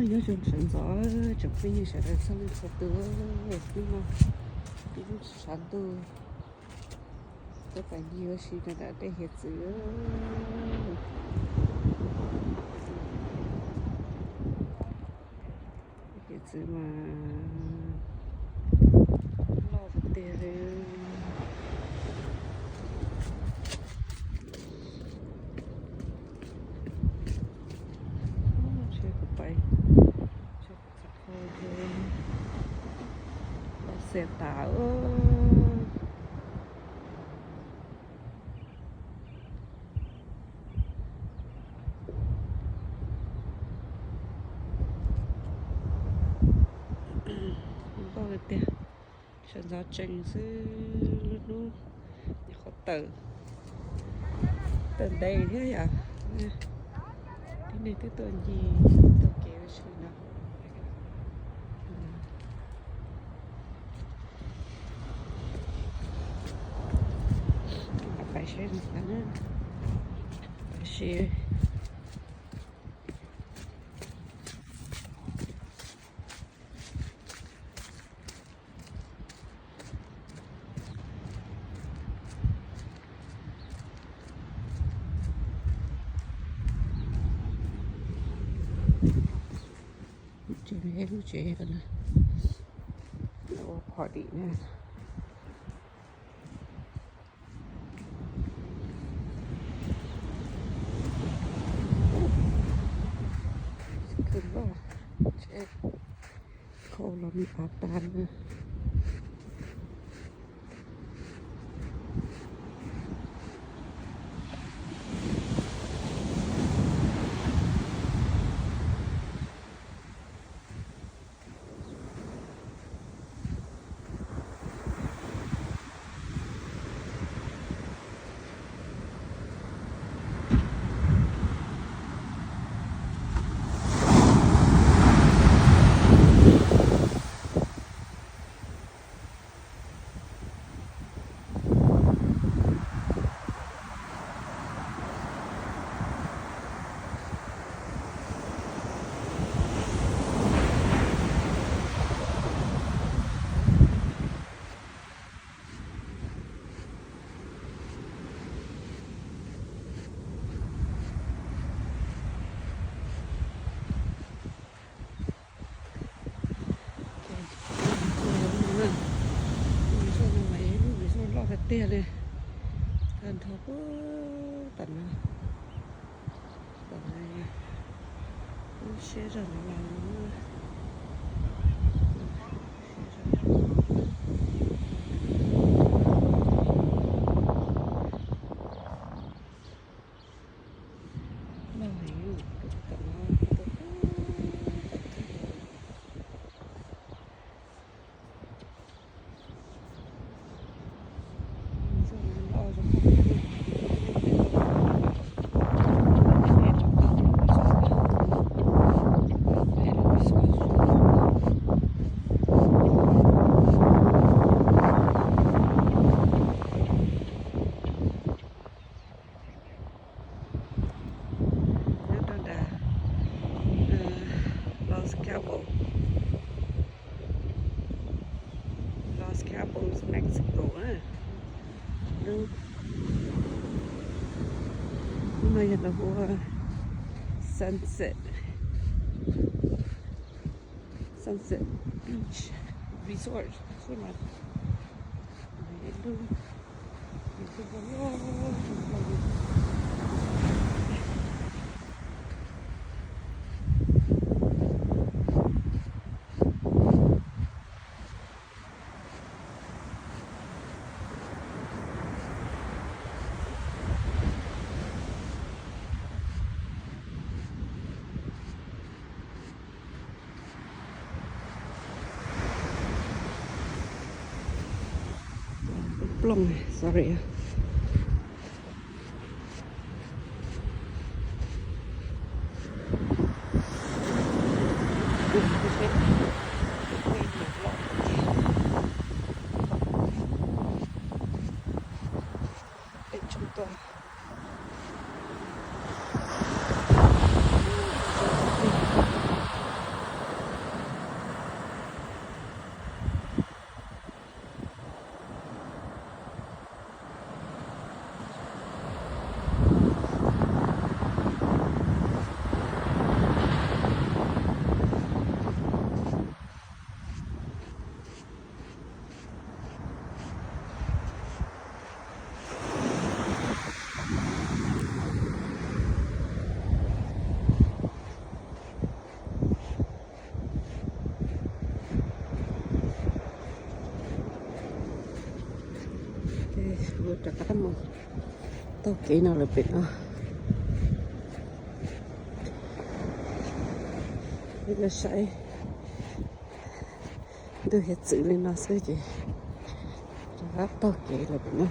Nyob zoo sawv ntxov tsoom phooj ywg sawv daws txhua leej txhua tus, hnub no ib lub sab ntuj tuaj pais ncig ua si rau nram tej hiav txwv. Hiav txwv mas loj tiag tiag li. Tsheb kuv pais, tsheb kuv txhom kho, loj xiam tas. Nkauj tiag tiag, sawv ntxov tsees xwb, lub hnub nyuam qhuav tawm, tawm ntev thiab yom. Tib neeg twb tuaj ncig taug kev ua si no. Pais seb, pais seb. Lub tsev, lub tsev ua party na. Khau los me av tas na. Lub zog no mas yog ib lub resort loj tiag tiag li, tag nrho puag tom no, tom no, lub siab zog no los loj heev, tom no, tom no. Nyob rau nram Los Cabos, Los Cabos, Mexico na. Lub, lub no yog lawv hu ua Sunset, Sunset Beach Resort xwb mas. Lub, lub, lub, plooj, sorry. Peb tsoom tuaj. Kuv rov qab mus taug kev no lawm pem no. Peb los saib ntug hiav txwv li no xwb ces rov qab taug kev lawm pem no.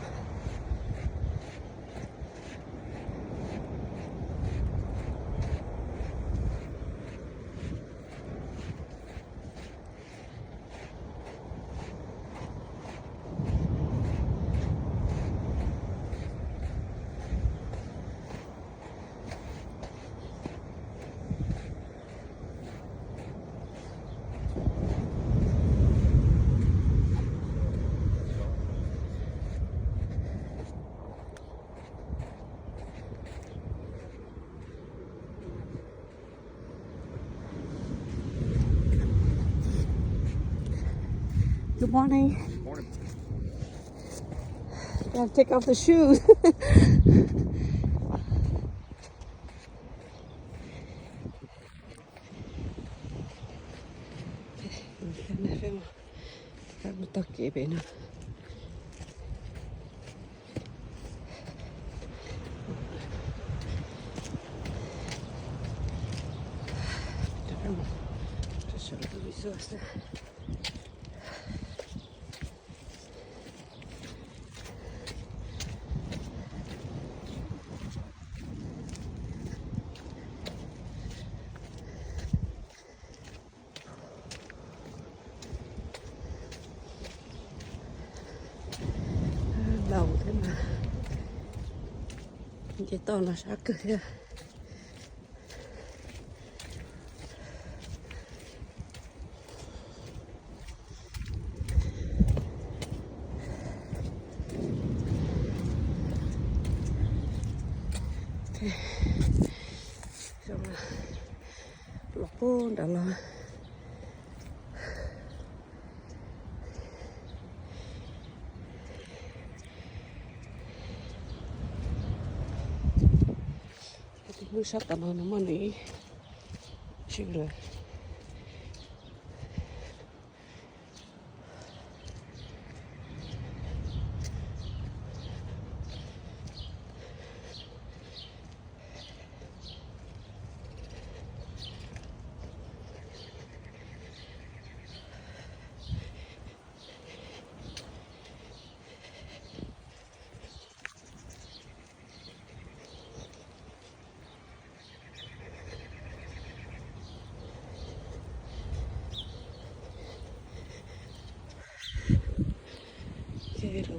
Good morning. Morning. Gotta take off the shoes. Mus taug kev pem no. Laus thiab mas, nce toj no sab kawg thiab. Los puag nram los. Lub sab tom no nws muaj nws ib tswv lawm.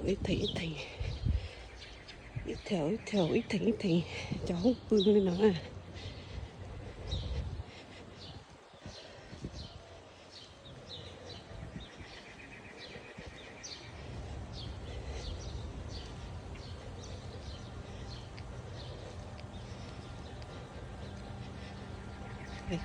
Ib theem ib theem, ib theem ib theem, cov hoob pw li no na. Peb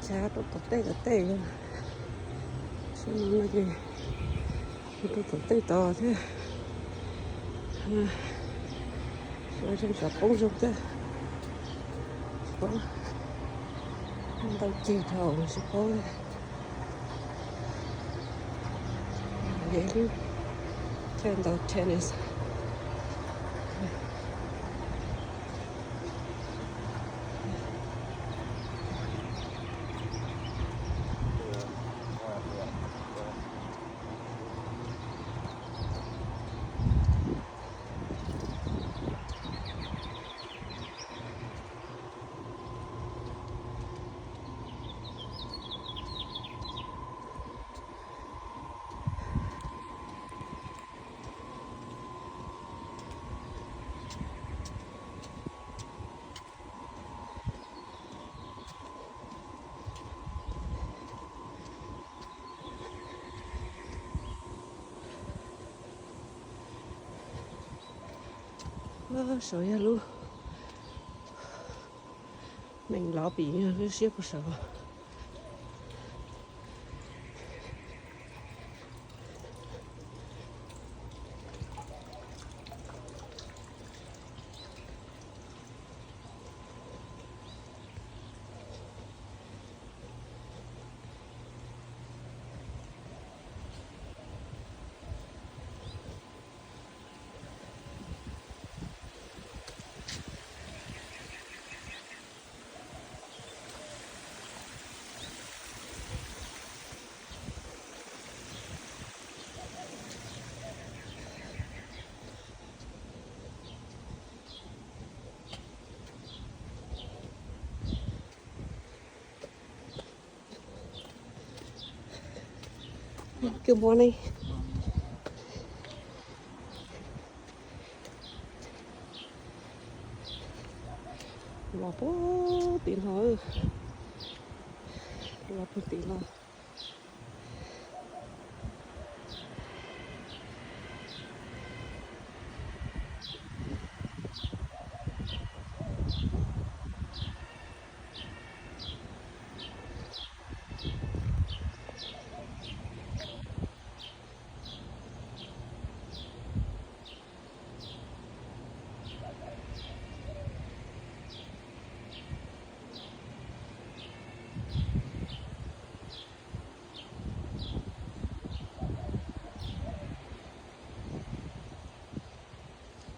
chav rau tom tej tom tej, saib no no ces rau tom tej tod thiab. Zoo tsam poob zoo thiab, tsis paub, ntau ceg dhau tsis paub. Thiaj ntau tennis. Saud yog lub neej lov pim yog lub siab puag saud. Good morning. Los puag tim no, los puag tim no.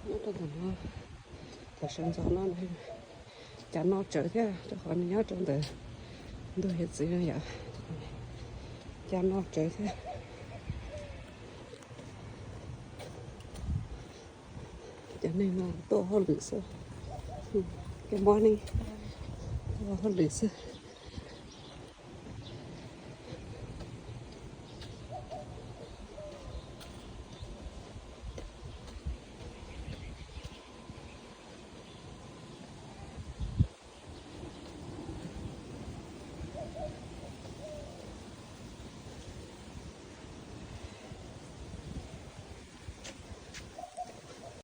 Nyob rau ntawm no, thaum sawv ntxov no cas no tsawv thiab, rau qhov nws nyob rau ntawm ntug hiav txwv no yom, cas no tsawv thiab. Cov neeg no tuaj hauj lwm xwb. Good morning. Tuaj hauj lwm xwb.